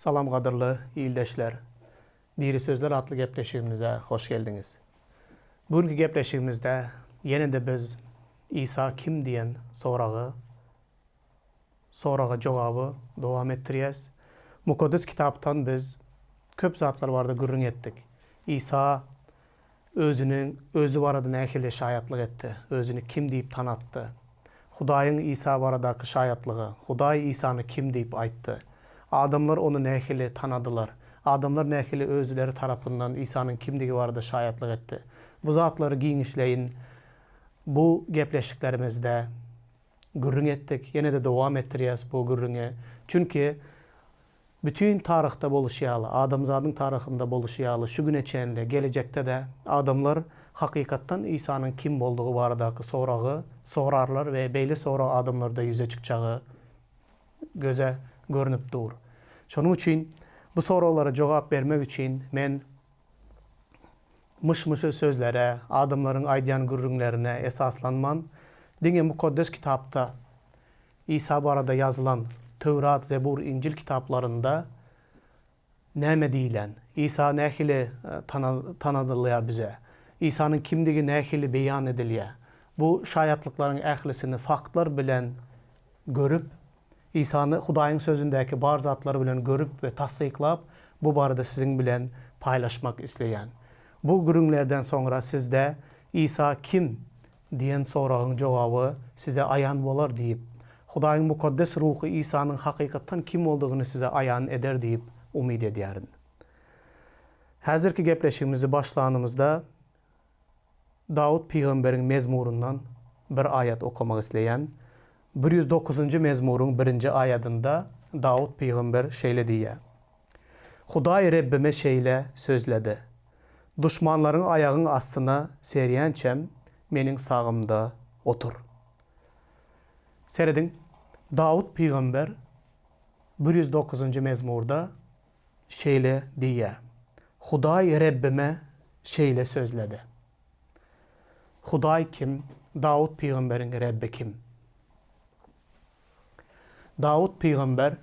Salam gadyrly ildeşler! Diri sözler atly gepleşigimize hoş geldiňiz. Bu günki gepleşigimizde ýene-de biz Isa kim diýen soragy soraga jogaby dowam etdirýäs. Mukaddes Kitapdan biz köp zatlar barada gürrüň etdik. Isa Özüniň Özi barada nähili şaýatlyk etdi? Özüni kim diýip tanatdy? Hudaýyň Isa baradaky şaýatlygy. Hudaý Isany kim diýip aýtdy? Adamlar Ony nähili tanadylar? Adamlar nähili özleri tarapyndan Isanyň kimdigi barada şaýatlyk etdi? Bu zatlary giňişleýin bu gepleşiklerimizde gürrüň etdik, ýene-de dowam etdirýäs bu gürrüňi. Çünki bütin taryhda boluşy ýaly, adamzadyň taryhynda boluşy ýaly şu güne çenli, gelejekde-de adamlar hakykatdan Isanyň kim boldugy baradaky soragy sorarlar we beýle sorag adamlarda ýüze çykjagy göze görnüp dur. Şonuň üçin bu soraglara jogap bermek üçin men Myş-myşy sözlere, adamlaryň aýdýan gürrüňlerine esaslanman, diňe Mukaddes Kitapda Isa barada ýazylan Töwrat, Zebur, Injil kitaplarynda näme diýlen, Isa nähili tanadylýar bize, Isanyň kimdigi nähili beýan edilýär, bu şaýatlyklaryň ählisini faktlar bilen görüp, Isany Hudaýyň Sözündäki bar zatlar bilen görüp we tassyklap, bu barada siziň bilen paýlaşmak isleýän. Bu gürrüňlerden soňra sizde Isa kim? diýen soragyň jogaby size aýan bolar diýip, Hudaýyň Mukaddes Ruhy Isanyň hakykatdan kim boldugyny size aýan eder diýip umyt edýärin. Häzirki gepleşigimizi başlanymyzda, Dawut pygamberiň mezmuryndan bir aýat okamak isleýän. 109-njy mezmuryň birinji aýadynda Dawut pygamber şeýle diýýär, Hudaý Rebbime şeýle sözledi, Duşmanlaryňy aýagyň astyna serýänçäm, meniň sagymda otur. Serediň, Dawut pygamber 109-njy mezmurda şeýle diýýär, Hudaý Rebbime şeýle sözledi. Hudaý kim? Dawut pygamberiň Rebbi kim? Dawut pygamber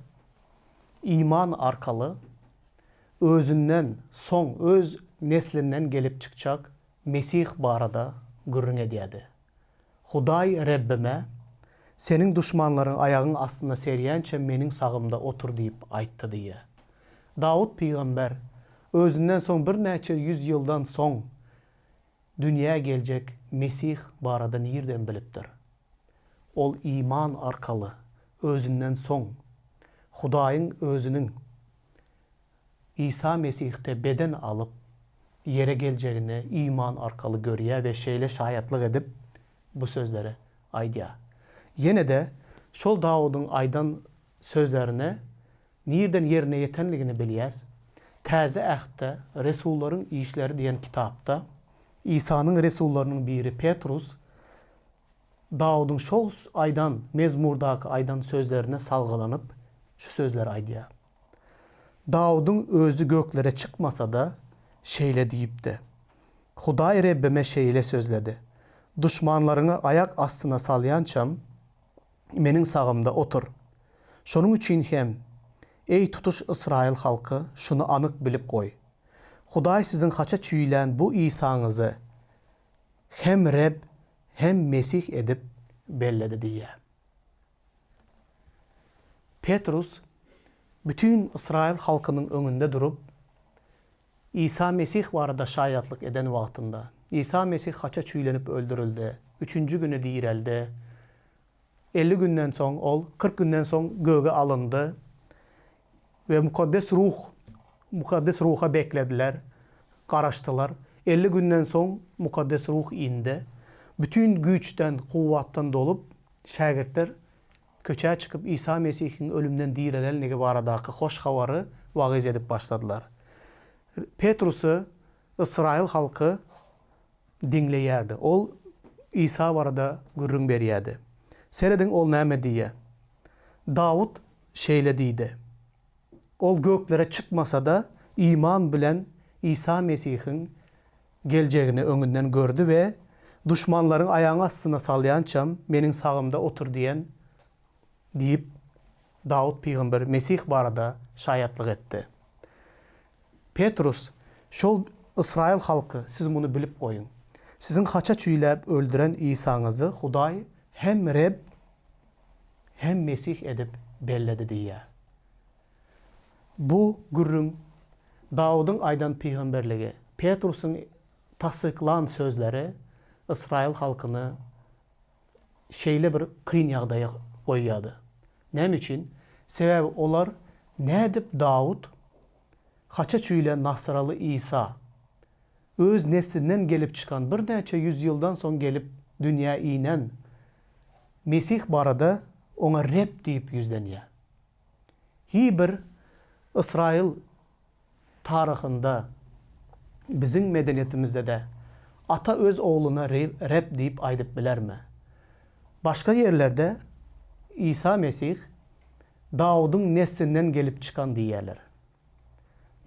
iman arkaly özünden soň öz neslinden gelip çykjak Mesih barada gürrüň edýärdi. Hudaý Rebbime, Seniň duşmanlaryňy aýagyň astyna serýänçä meniň sagymda otur diýip aýtdy diýýär. Dawut pygamber özünden soň birnäçe ýüz ýyldan soň dünýä geljek Mesih barada nirden bilipdir? Ol iman arkaly özünden soň Hudaýyň özüniň Isa Mesihde beden alyp, ýere geljegini iman arkaly görýär we şeýle şaýatlyk edip, bu sözleri aýdýar. Ýene-de, şol Dawudyň aýdan sözlerini nirden ýerine ýetenligini bilýäs. Täze Ähtde Resullaryň işleri diýen kitapda Isanyň resullarynyň biri Petrus Dawudyň şol aýdan mezmurdaky aýdan sözlerine salgylanyp, şu sözleri aýdýar. Dawudyň özi göklere çykmasa-da, şeýle diýipdi, Hudaý Rebbime şeýle sözledi, Duşmanlaryňy aýak astyna salýançam, Meniň sagymda otur. Şonuň üçin hem, eý tutuş ysraýyl halky, şuny anyk bilip goý, Hudaý siziň haça çüýlän bu Isaňyzy hem Reb, hem Mesih edip belledi diýýär. Petrus bütin ysraýyl halkynyň öňünde durup, Isa Mesih barada şaýatlyk eden wagtynda, Isa Mesih haça çüýlenip öldürildi, üçünji güni direldi, 50 günden soň ol 40 günden soň göge alyndy we Mukaddes Ruh, Mukaddes Ruha beklediler, garaşdylar. 50 günden soň Mukaddes Ruh indi. Bütin güýçden, kuwwatdan dolup, şägirtler köçä çykyp Isa Mesihiň ölümden direlenligi baradaky hoş habary wagyz edip başladylar. Petrusy ysraýyl halky diňleýärdi. Ol Isa barada gürrüň berýärdi. Serediň, ol näme diýýär. Dawut şeýle diýdi. Ol göklere çykmasa-da, iman bilen Isa Mesihiň geljegini öňünden gördi we Duşmanlaryňy aýagyň astyna salýançam, meniň sagymda otur diýen diýip. Dawut pygamber Mesih barada şaýatlyk etdi. Petrus, Şol ysraýyl halky, siz muny bilip goýuň. Siziň haça çüýläp öldüren Isaňyzy Hudaý hem Reb, hem Mesih edip belledi diýýär. Bu gürrüň Dawudyň aýdan pygamberligi, Petrusyň tassyklan sözleri ysraýyl halkyny şeýle bir kyn ýagdaýa goýýardy. Näme üçin? Sebäbi olar nädip Dawut haça çüýlän Nasyraly Isa, öz neslinden gelip çykan birnäçe ýüz ýyldan soň gelip dünýä inen Mesih barada oňa Reb diýip ýüzlenýär. Hiý bir Ysraýyl taryhynda, biziň medeniýetimizde-de ata öz ogluna Reb diýip aýdyp bilermi? Başga ýerlerde Isa Mesih Dawudyň neslinden gelip çykan diýýärler.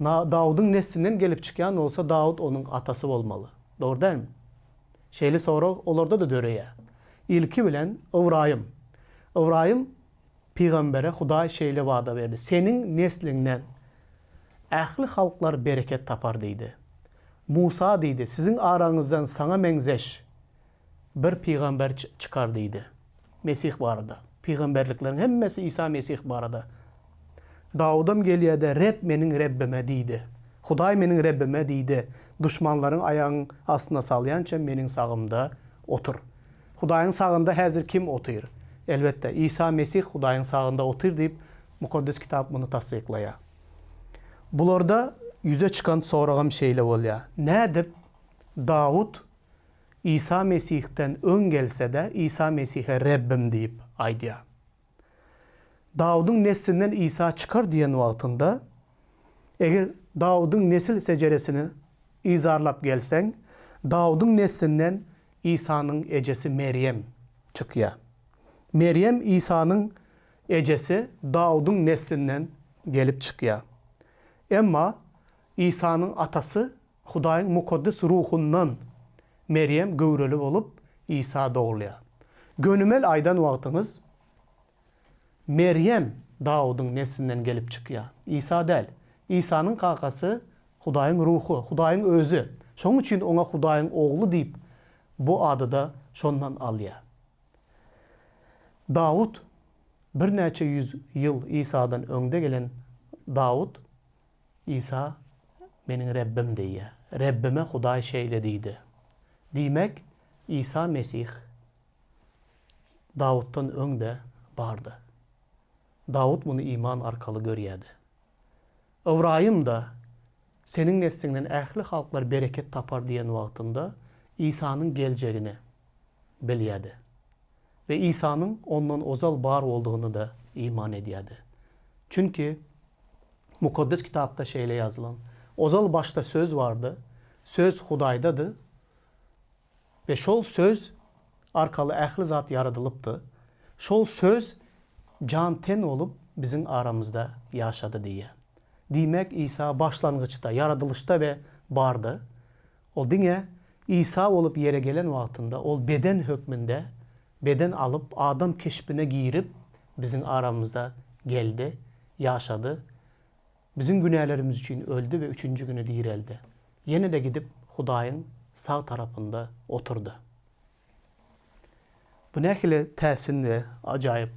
Dawudyň neslinden gelip çykýan bolsa Dawut onuň atasy bolmaly. Dogry dälmi? Şeýle sorag olarda-da döreýär. Ilki bilen Ybraýym. Ybraýym Pygambere Hudaý şeýle wada berdi, Seniň nesliňden ähli halklar bereket tapar diýdi. Musa diýdi, Siziň araňyzdan saňa meňzeş bir pygamber çykar diýdi. Mesih barada. Pygamberlikleriň hemmesi Isa Mesih barada. Dawudam gelýär-de, Reb meniň Rebbime diýdi. Hudaý meniň Rebbime diýdi, Duşmanlaryňy aýagyň astyna salýança meniň sagymda otur. Hudaýyň sagynda häzir kim otyr? Elbetde, Isa Mesih Hudaýyň sagynda otyr diýip, Mukaddes Kitap muny tassyklaýar. Bularda ýüze çykan soragam şeýle bolýar, Nädip Dawut Isa Mesihden öň gelse-de, Isa Mesihe Rebbim diýip aýdýar? Dawudyň neslinden Isa çykar diýen wagtynda, eger Dawudyň nesil sejeresini yzarlap gelseň, Dawudyň neslinden Isanyň ejesi Merýem çykýar. Merýem Isanyň ejesi Dawudyň neslinden gelip çykýar. Emma Isanyň atasy Hudaýyň mukaddes ruhundan Merýem göwreli bolup, Isa dogulýar. Gönümel aýdan wagtyňyz, Merýem Dawudyň neslinden gelip çykýar, Isa däl. Isanyň kakasy Hudaýyň Ruhy, Hudaýyň Özi. Şonuň üçin Oňa Hudaýyň Ogly diýip, bu ady-da şondan alýar. Dawut, birnäçe ýüz ýyl Isadan öňde gelen Dawut, Isa meniň Rebbim diýýär. Rebbime Hudaý şeýle diýdi. Diýmek, Isa Mesih Dawutdan öň-de bardy. Dawut muny iman arkaly görýärdi. Ybraýym-da, Seniň nesliňden ähli halklar bereket tapar diýen wagtynda Isanyň geljegini bilýärdi we Isanyň ondan ozal bar boldugyny-da iman edýärdi. Çünki Mukaddes Kitapda şeýle ýazylan, Ozal başda Söz bardy, Söz Hudaýdady we şol Söz arkaly ähli zat ýaradylypdy. Şol Söz jan-ten bolup biziň aramyzda ýaşady diýýär. Diýmek, Isa başlangyçda, ýaradylyşda we bardy. Ol diňe Isa bolup ýere gelen wagtynda, ol beden hökmünde beden alyp, adam keşbine girip, biziň aramyzda geldi, ýaşady, biziň günälerimiz üçin öldi we üçünji güni direldi. Ýene-de gidip, Hudaýyň sag tarapynda oturdy. Bu nähili täsin we ajaýyp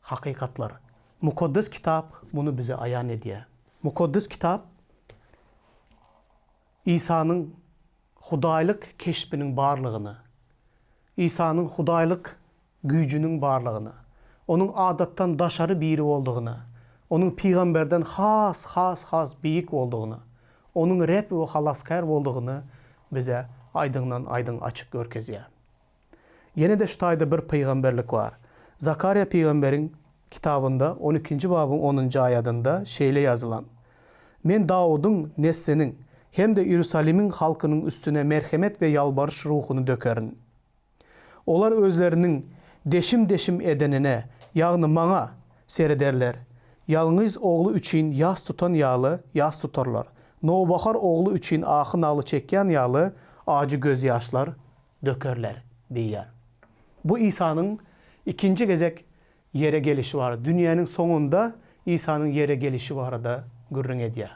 hakykatlar! Mukaddes Kitap muny bize aýan edýär. Mukaddes Kitap Isanyň hudaýlyk keşbiniň barlygyny, Isanyň hudaýlyk güýjüniň barlygyny, Onuň adatdan daşary biri boldugyny, Onuň pygamberden has, has, has beýik boldugyny, Onuň Reb we Halasgär boldugyny bize aýdyňdan aýdyň açyk görkezýär. Ýene-de şu taýda bir pygamberlik bar. Zakarýa pygamberiň kitabynda on ikinji babyň onunjy aýadynda şeýle ýazylan, Men Dawudyň nesliniň hem-de Iýerusalimiň halkynyň üstüne merhemet we ýalbaryş ruhuny dökerin. Olar özleriniň deşim-deşim edenine, ýagny Maňa, serederler. Ýalňyz ogly üçin ýas tutan ýaly ýas tutarlar. Nowbahar ogly üçin ahy-naly çekýän ýaly ajy gözýaşlar dökerler diýýär. Bu Isanyň ikinji gezek ýere gelişi barada, dünýäniň soňunda Isanyň ýere gelişi barada gürrüň edýär.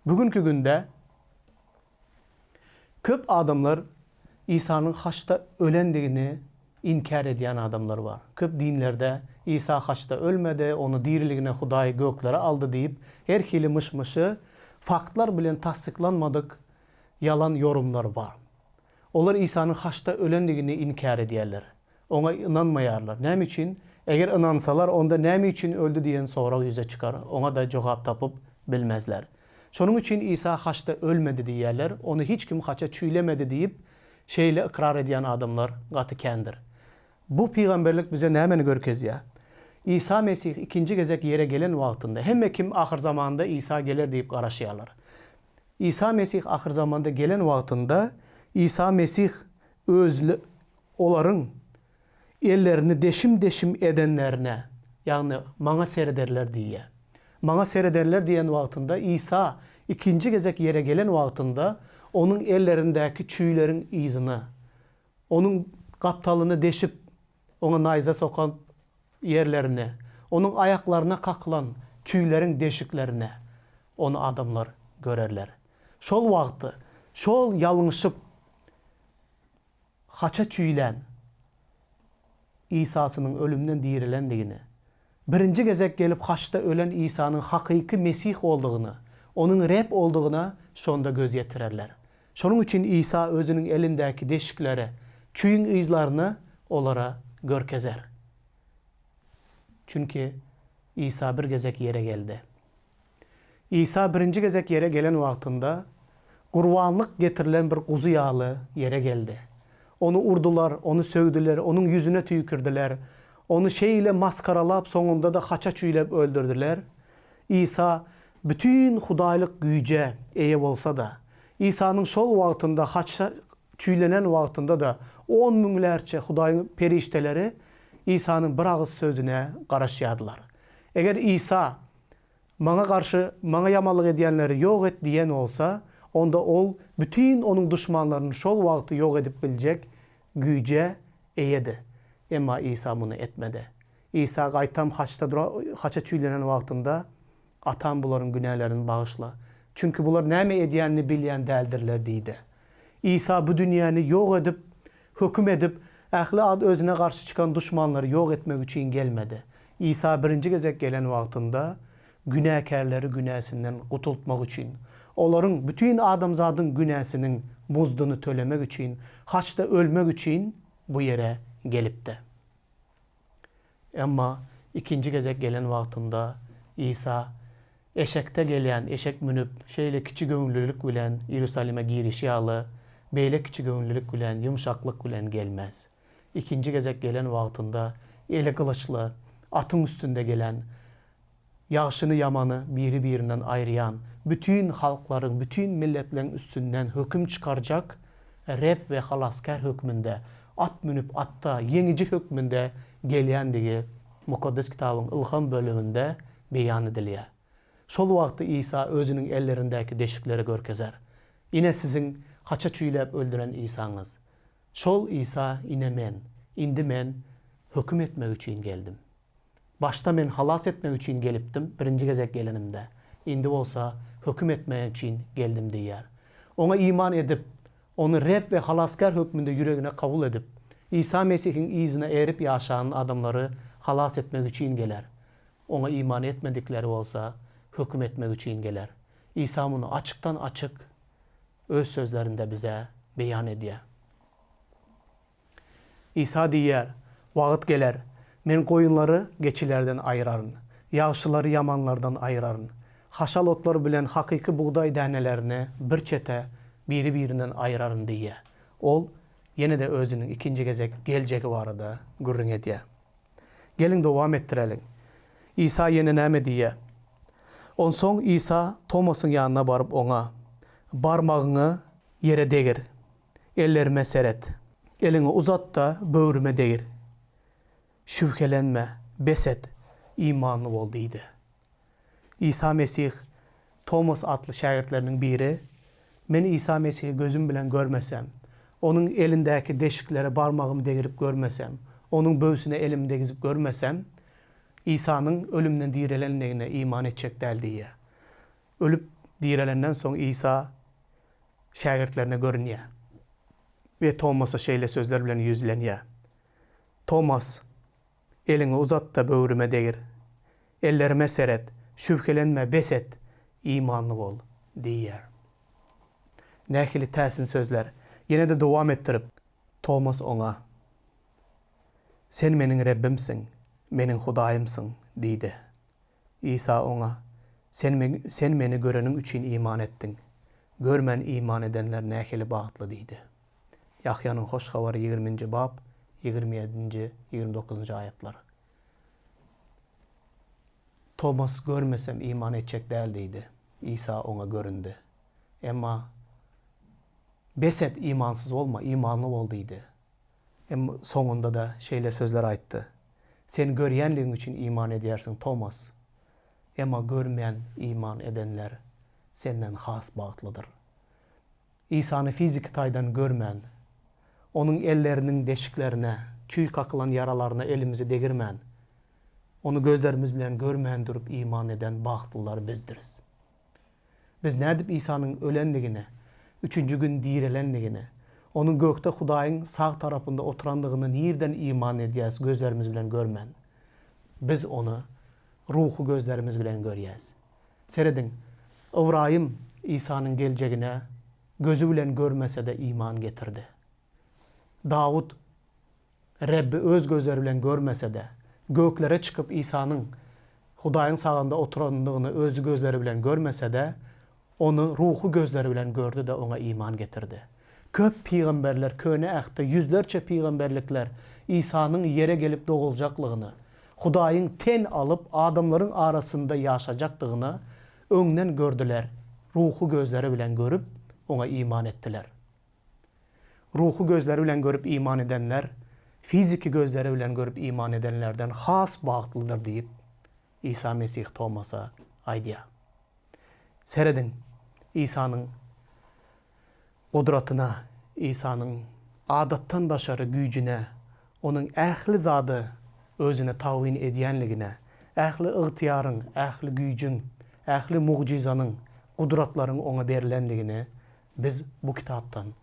Bu günki günde köp adamlar Isanyň haçda ölendigini inkär edýän adamlar bar. Köp dinlerde Isa haçda ölmedi, ony diriligine Hudaý göklere aldy diýip, her hili myş-myşy, faktlar bilen tassyklanmadyk ýalan ýorumlar bar. Olar Isanyň haçda ölendigini inkär edýärler. Oňa ynanmaýarlar. Näme üçin? Eger ynansalar, onda näme üçin öldi diýen sorag ýüze çykar, oňa-da jogap tapyp bilmezler. Şonuň üçin Isa haçda ölmedi diýýärler, ony hiç kim haça çüýlemedi diýip, şeýle ykrar edýän adamlar gaty kändir. Bu pygamberlik bize nämeni görkezýär? Isa Mesih ikinji gezek ýere gelen wagtynda, hemme kim ahyrzamanda Isa geler diýip garaşýarlar. Isa Mesih ahyrzamanda gelen wagtynda, Isa Mesih Özle olaryň ellerini deşim-deşim edenlerine, ýagny Maňa serederler diýýär. Maňa serederler diýen wagtynda Isa ikinji gezek ýere gelen wagtynda Onuň ellerindäki çüýleriň yzyny, Onuň gapdalyny deşip, Oňa naýza sokan ýerlerine, Onuň aýaklaryna kakylan çüýleriň deşiklerine Ony adamlar görerler. Şol wagty şol ýalňyşyp haça çüýlän Isasynyň ölümden dirilendigini, birinji gezek gelip haçda ölen Isanyň hakyky Mesih boldugyny, Onuň Reb boldugyna şonda göz ýetirerler. Şonuň üçin Isa Özüniň elindäki deşikleri, çüýüň yzlaryny olara görkezer. Çünki Isa bir gezek ýere geldi. Isa birinji gezek ýere gelen wagtynda, gurbanlyk getirilen bir guzy ýaly ýere geldi. Ony urdular, ony sögdüler, onuň ýüzüne tüýkürdiler, ony şeýle masgaralap, soňunda-da haça çüýläp öldürdiler. Isa bütin hudaýlyk güýje eýe bolsa-da, Isanyň şol wagtynda haça çüýlenen wagtynda-da on müňlerçe Hudaýyň perişdeleri Isanyň bir agyz sözüne garaşýardylar. Eger Isa, Maňa garşy, maňa ýamanlyk edýänleri ýok et diýen bolsa, onda Ol bütin Onuň duşmanlaryny şol wagty ýok edip biljek güýje eýedi. Emma Isa muny etmedi. Isa gaýtam haçda dura, haça çüýlenen wagtynda, Atam bularyň günälerini bagyşla. Çünki bular näme edýänini bilýän däldirler diýdi. Isa bu dünýäni ýok edip, höküm edip, ähli ad özüne garşy çykan duşmanlary ýok etmek üçin gelmedi. Isa birinji gezek gelen wagtynda günäkärleri günäsinden gutultmak üçin, olaryň, bütin adamzadyň günäsiniň muzduny tölemek üçin, haçda ölmek üçin bu ýere gelipdi. Emma ikinji gezek gelen wagtynda Isa eşekde gelýän, eşek münüp, şeýle kiçigöwünlilik bilen Iýerusalime girişi ýaly, beýle kiçigöwünlilik bilen, ýumşaklyk bilen gelmez. Ikinji gezek gelen wagtynda eli gylyçly, atyň üstünde gelen, Ýagşyny-ýamany biri-birinden aýyrýan, bütin halklaryň, bütin milletleň üstünden höküm çykarjak Reb we Halasgär hökmünde, at münüp atda, ýeňiji hökmünde gelýändigi Mukaddes Kitabyň Ylham bölüminde beýan edilýär. Şol wagty Isa Özüniň ellerindäki deşikleri görkezer. Ine siziň haça çüýläp öldüren Isaňyz. Şol Isa ine Men. Indi Men höküm etmek üçin geldim. Başda men halas etmek üçin gelipdim, birinji gezek gelenimde. Indi bolsa höküm etmek üçin geldim diýýär. Oňa iman edip, Ony Reb we Halasgär hökmünde ýüregine kabul edip, Isa Mesihiň yzyna erip ýaşan adamlary halas etmek üçin geler. Oňa iman etmedikleri bolsa höküm etmek üçin geler. Isa muny açykdan-açyk Öz sözlerinde bize beýan edýär. Isa diýýär, Wagt geler, Men goýunlary geçilerden aýyraryn, ýagşylary ýamanlardan aýyraryn. Haşal otlar bilen hakyky bugdaý dänelerini bir çete, biri-birinden aýyraryn diýýär. Ol ýene-de özüniň ikinji gezek geljegi barada gürrüň edýär. Geliň dowam etdireliň. Isa ýene näme diýýär? Onsoň Isa Tomasyň ýanyna baryp oňa, Barmagyňy ýere degir. Ellerime seret. Eliňi uzat-da, böwrüme degir. Şübhelenme, bes et, imanly bol diýdi. Isa Mesih Tomas atly şägirtleriniň biri, Men Isa Mesihi gözüm bilen görmesem, Onuň elindäki deşiklere barmagymy degirip görmesem, Onuň böwsüne elimi degizip görmesem, Isanyň ölümden direlendigine iman etjek däl diýýär. Ölüp direlenden soň Isa şägirtlerine görünýär we Tomasa şeýle sözler bilen ýüzlenýär, Tomas, eliňi uzat-da böwrüme degir. Ellerime seret, şübhelenme, bes et, imanly bol diýýär. Nähili täsin sözler! Ýene-de dowam etdirip, Tomas oňa, Sen meniň Rebbimsiň, meniň Hudaýymsyň diýdi. Isa oňa, Sen, sen Meni göreniň üçin iman etdiň. Görmän iman edenler nähili bagtly diýdi. Ýahýanyň Hoş Habary ýigriminji bap, 27-nji, 29-njy aýatlar. Tomas görmesem iman etjek däl diýdi. Isa oňa göründi. Emma, Bes et, imansyz bolma, imanly bol diýdi. Emma soňunda-da şeýle sözler aýtdy, Sen görýänligiň üçin iman edýärsiň, Tomas. Emma görmän iman edenler senden has bagtlydyr. Isany fiziki taýdan görmän, Onuň elleriniň deşiklerine, çüý kakylan ýaralaryna elimizi degirmän, Ony gözlerimiz bilen görmän durup iman eden bagtlylar bizdiris. Biz nädip Isanyň ölendigine, üçünji gün direlendigine, Onuň gökde Hudaýyň sag tarapynda oturandygyna nirden iman edýäs gözlerimiz bilen görmän? Biz Ony ruhy gözlerimiz bilen görýäs. Serediň, Ybraýym Isanyň geljegine gözi bilen görmese-de iman getirdi. Dawut Rebbi öz gözleri bilen görmese-de, göklere çykyp Isanyň Hudaýyň sagynda oturandygyny özi gözleri bilen görmese-de, Ony ruhy gözleri bilen gördi-de Oňa iman getirdi. Köp pygamberler Köne Ähtde ýüzlerçe pygamberlikler Isanyň ýere gelip doguljaklygyny, Hudaýyň ten alyp adamlaryň arasynda ýaşajakdygyny öňden gördüler, ruhy gözleri bilen görüp, Oňa iman etdiler. Ruhy gözleri bilen görüp iman edenler, fiziki gözleri bilen görüp iman edenlerden has bagtlydyr diýip, Isa Mesih Tomasa aýdýar. Serediň, Isanyň gudratyna, Isanyň adatdan daşary güýjüne, Onuň ähli zady Özüne tabyn edýänligine, ähli ygtyýaryň, ähli güýjüň, ähli mugjyzanyň, gudratlaryň Oňa berlenligine Biz bu kitapdan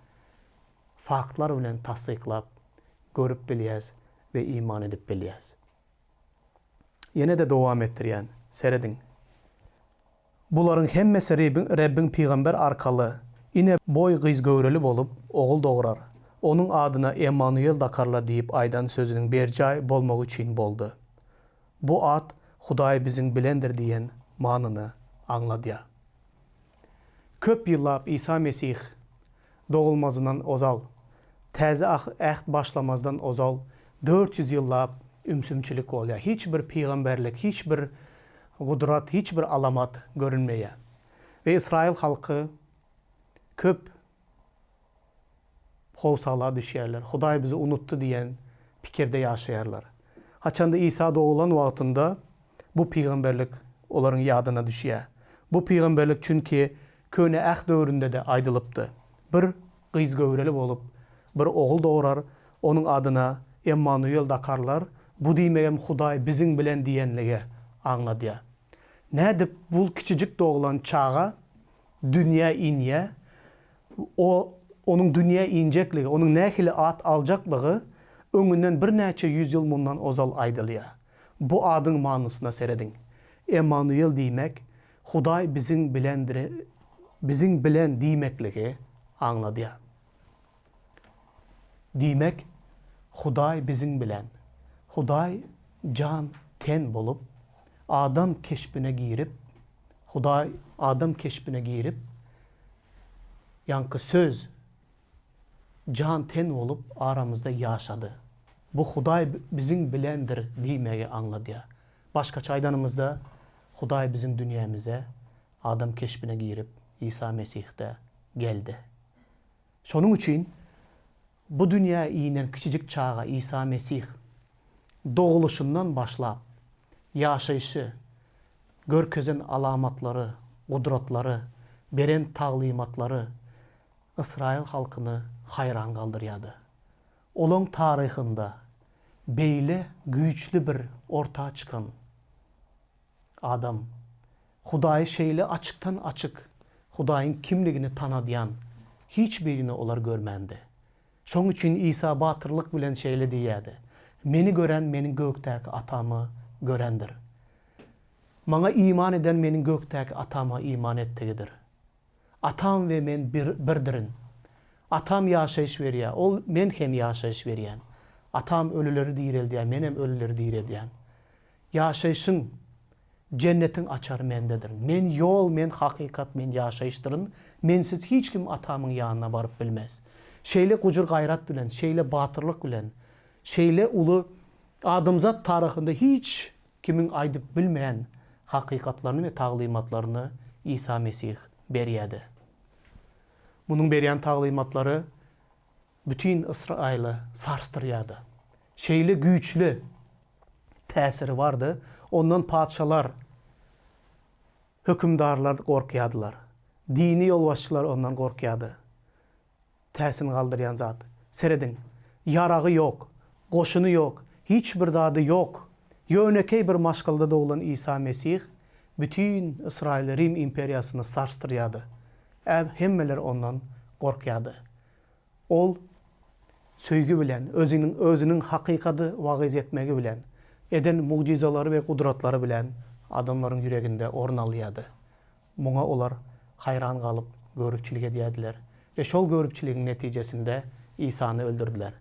faktlar bilen tassyklap görüp bilýäs we iman edip bilýäs. Ýene-de dowam etdirýän, serediň. Bularyň hemmesi Rebbiň pygamber arkaly, Ine, boý gyz göwreli bolup, ogul dograr. Onuň adyna Emmanuel dakarlar diýip aýdan sözüniň berjaý bolmagy üçin boldy. Bu at Hudaý biziň bilendir diýen manyny aňladýar. Köp ýyllap Isa Mesih dogulmazyndan ozal, Täze Äht başlamazdan ozal 400 ýyllap ümsümçilik bolýar. Hiç bir pygamberlik, hiç bir gudrat, hiç bir alamat görünmeýär. We Ysraýyl halky köp howsala düşýärler. Hudaý bizi unutdy diýen pikirde ýaşaýarlar. Haçanda Isa doglan wagtynda bu pygamberlik olaryň ýadyna düşýär. Bu pygamberlik çünki Köne Äht döwründe-de aýdylypdy. Bir gyz göwreli bolup, bir ogul dograr, onuň adyna Emmanuel dakarlar, bu diýmegem Hudaý biziň bilen diýenligi aňladýar. Nädip bul kiçijik doglan çaga dünýä inýär, O, onuň dünýä injekligi, onuň nähili at aljaklygy öňünden birnäçe ýüz ýyl mundan ozal aýdylýar. Bu adyň manysyna serediň. Emmanuel diýmek, Hudaý biziň bilendir, biziň bilen diýmekligi aňladýar. Diýmek, Hudaý biziň bilen. Hudaý jan, ten bolup, adam keşbine girip, Hudaý adam keşbine girip, Ýaňky söz jan-ten bolup aramyzda ýaşady. Bu Hudaý biziň bilendir diýmegi aňladýar. Başgaça aýdanymyzda, Hudaý biziň dünýämize adam keşbine girip, Isa Mesihde geldi. Şonuň üçin bu dünýä inen kiçijik çaga Isa Mesih dogulyşyndan başlap, ýaşaýşy, görkezen alamatlary, gudratlary, beren taglymatlary ysraýyl halkyny haýran galdyrýardy. Olaň taryhynda beýle güýçli bir orta çykan. adam, Hudaýy şeýle açykdan-açyk, Hudaýyň kimligini tanadýan hiç birini olar görmändi. Şonuň üçin Isa batyrlyk bilen şeýle diýýärdi, Meni gören Meniň gökdäki Atamy görendir. Maňa iman eden Meniň gökdäki Atama iman etdigidir. Atam we Men bir, birdirin. Atam ýaşaýyş berýär, Ol, Men hem ýaşaýyş berýän. Atam ölüleri direldýär, Men hem ölüleri direldýän. Ýaşaýşyň, jennetiň açary Mendedir. Men ýol, Men hakykat, Men ýaşaýyşdyryn. Mensiz hiç kim Atamyň ýanyna baryp bilmez. Şeýle gujur-gaýrat bilen, şeýle batyrlyk bilen, şeýle uly adamzat taryhynda hiç kimiň aýdyp bilmeýän hakykatlaryny we taglymatlaryny Isa Mesih berýärdi. Munuň berýän taglymatlary bütin Ysraýyly sarsdyrýardy. Şeýle güýçli täsiri bardy, ondan patyşalar, hökümdarlar gorkýardylar. Dini ýolbaşçylar ondan gorkýardy. Täsin galdyrýan zat. Serediň, ýaragy ýok, goşuny ýok, hiç bir zady ýok. Ýönekeý bir maşgalada doglan Isa Mesih bütin Ysraýyly Rim imperiýasyny sarsdyrýardy. Ä hemmeler ondan gorkýardy. Ol söýgi bilen, özüniň özüniň hakykady wagyz etmegi bilen, eden mugjyzalary we gudratlary bilen adamlaryň ýüreginde orun alýardy. Muňa olar haýran galyp, göripçilik edýärdiler we şol göripçiligiň netijesinde Isany öldürdiler.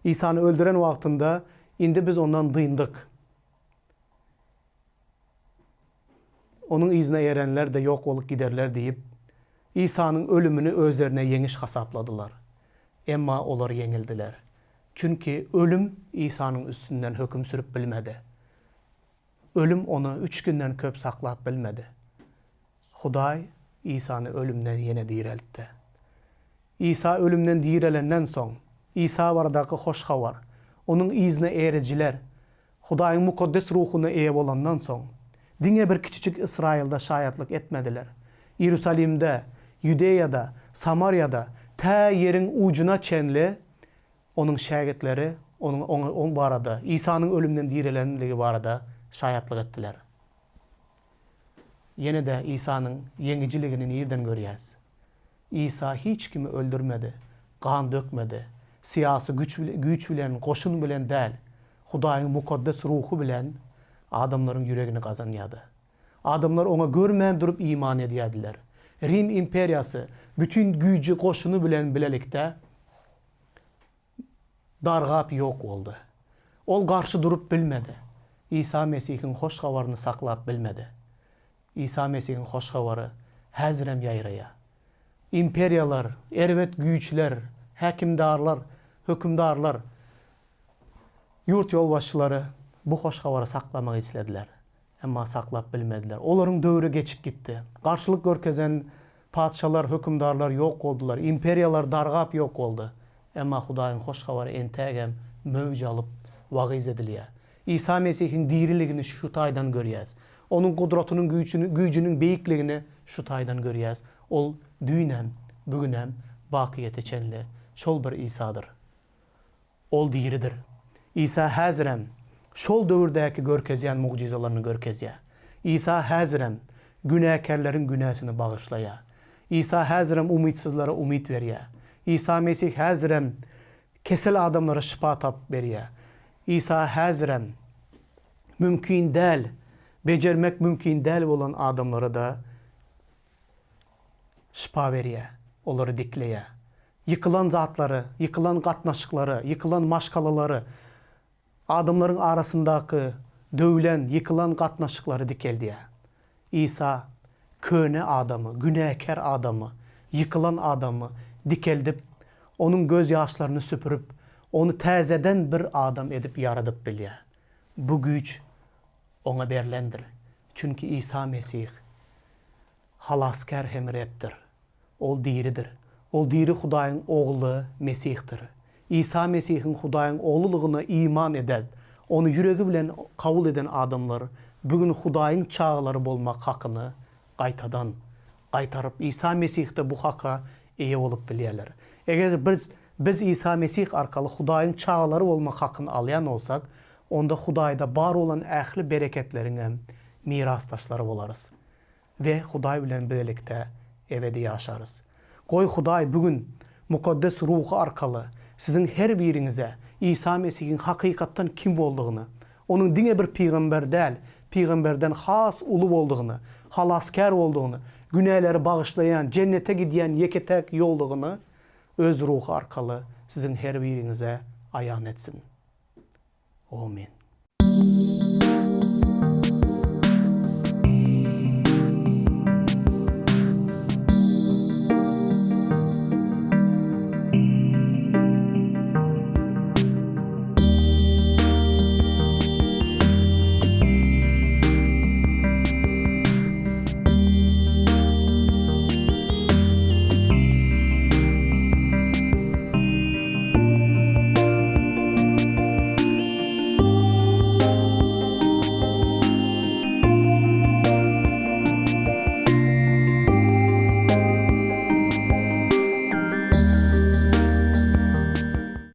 Isany öldüren wagtynda, Indi biz ondan dyndyk. Onuň yzyna erenler-de ýok bolup giderler diýip, Isanyň ölümini özlerine ýeňiş hasapladylar. Emma olar ýeňildiler. Çünki ölüm Isanyň üstünden höküm sürüp bilmedi. Ölüm ony üç günden köp saklap bilmedi. Hudaý Isany ölümden ýene direltdi. Isa ölümden direlenden soň, Isa baradaky hoş habar, onuň yzyna erijiler Hudaýyň mukaddes ruhuna eýe bolandan soň, diňe bir kiçijik Ysraýylda şaýatlyk etmediler. Iýerusalimde, Ýudeýada, Samariýada, tä ýeriň ujuna çenli Onuň şägirtleri Onuň oňa Oň barada, Isanyň ölümden direlenligi barada şaýatlyk etdiler. Ýene-de Isanyň ýeňijiligini nirden görýäs? Isa hiç kimi öldürmedi, gan dökmedi, syýasy güç güýç bilen, goşun bilen däl, Hudaýyň mukaddes ruhy bilen adamlaryň ýüregini gazanýardy. Adamlar oňa görmän durup iman edýärdiler. Rim imperiýasy bütin güýji, goşuny bilen bilelikde dargap ýok boldy. Ol garşy durup bilmedi. Isa Mesihiň hoş habaryny saklap bilmedi. Isa Mesihiň hoş habary häzirem ýaýraýar. Imperiýalar, erbet güýçler, häkimdarlar, hökümdarlar, ýurt ýolbaşçylary bu hoş habary saklamak islediler. Emma saklap bilmediler. Olaryň döwri geçip gitdi. Garşylyk görkezen patyşalar, hökümdarlar ýok boldular. Imperiýalar dargap ýok boldy. Emma Hudaýyň hoş habary entägem möwj alyp wagyz edilýär. Isa Mesihiň diriligini şu taýdan görýäs. Onuň gudratynyň güýçüni, güýjüniň beýikligini şu taýdan görýäs. Ol düýnem, bugünem, bakyýete çenli şol bir Isadyr. Ol diridir. Isa häzirem şol döwürdäki görkezýän mugjyzalaryny görkezýär. Isa häzirem günäkärleriň günäsini bagyşlaýar. Isa häzirem umytsyzlara umyt berýär. Isa Mesih häzirem kesel adamlara şypa tapyp berýär. Isa häzirem mümkin däl, bejermek mümkin däl bolan adamlara-da şypa berýär, olary dikleýär. Ýykylan zatlary, ýykylan gatnaşyklary, ýykylan maşgalalary, adamlaryň arasyndaky döwlen, ýykylan gatnaşyklary dikeldýär. Isa köne adamy, günäkär adamy, ýykylan adamy dikeldip, onuň gözýaşlaryny süpürip, ony täzeden bir adam edip ýaradyp bilýär. Bu güýç Oňa berlendir. Çünki Isa Mesih, Halasgär hem Rebdir. Ol diridir. Ol diri Hudaýyň Ogly Mesihdir. Isa Mesihiň Hudaýyň Oglulygyna iman eden, Ony ýüregi bilen kabul eden adamlar bu gün Hudaýyň çagalary bolmak hakyny gaýtadan gaýtaryp, Isa Mesihde bu haka eýe bolup bilýärler. Eger biz biz Isa Mesih arkaly Hudaýyň çagalary bolmak hakyny alýan bolsak, onda Hudaýda bar bolan ähli bereketleriňem. mirasdaşlary bolarys we Hudaý bilen bilelikde ebedi ýaşarys. Goý, Hudaý bu gün Mukaddes Ruhy arkaly siziň her biriňize Isa Mesihiň hakykatdan kim boldugyny, Onuň diňe bir pygamber däl, pygamberden has uly boldugyny, Halasgär boldugyny, günäleri bagyşlaýan, jennete gidýän ýeke-täk ýoldugyny Öz Ruhy arkaly siziň her biriňize aýan etsin. Omyn.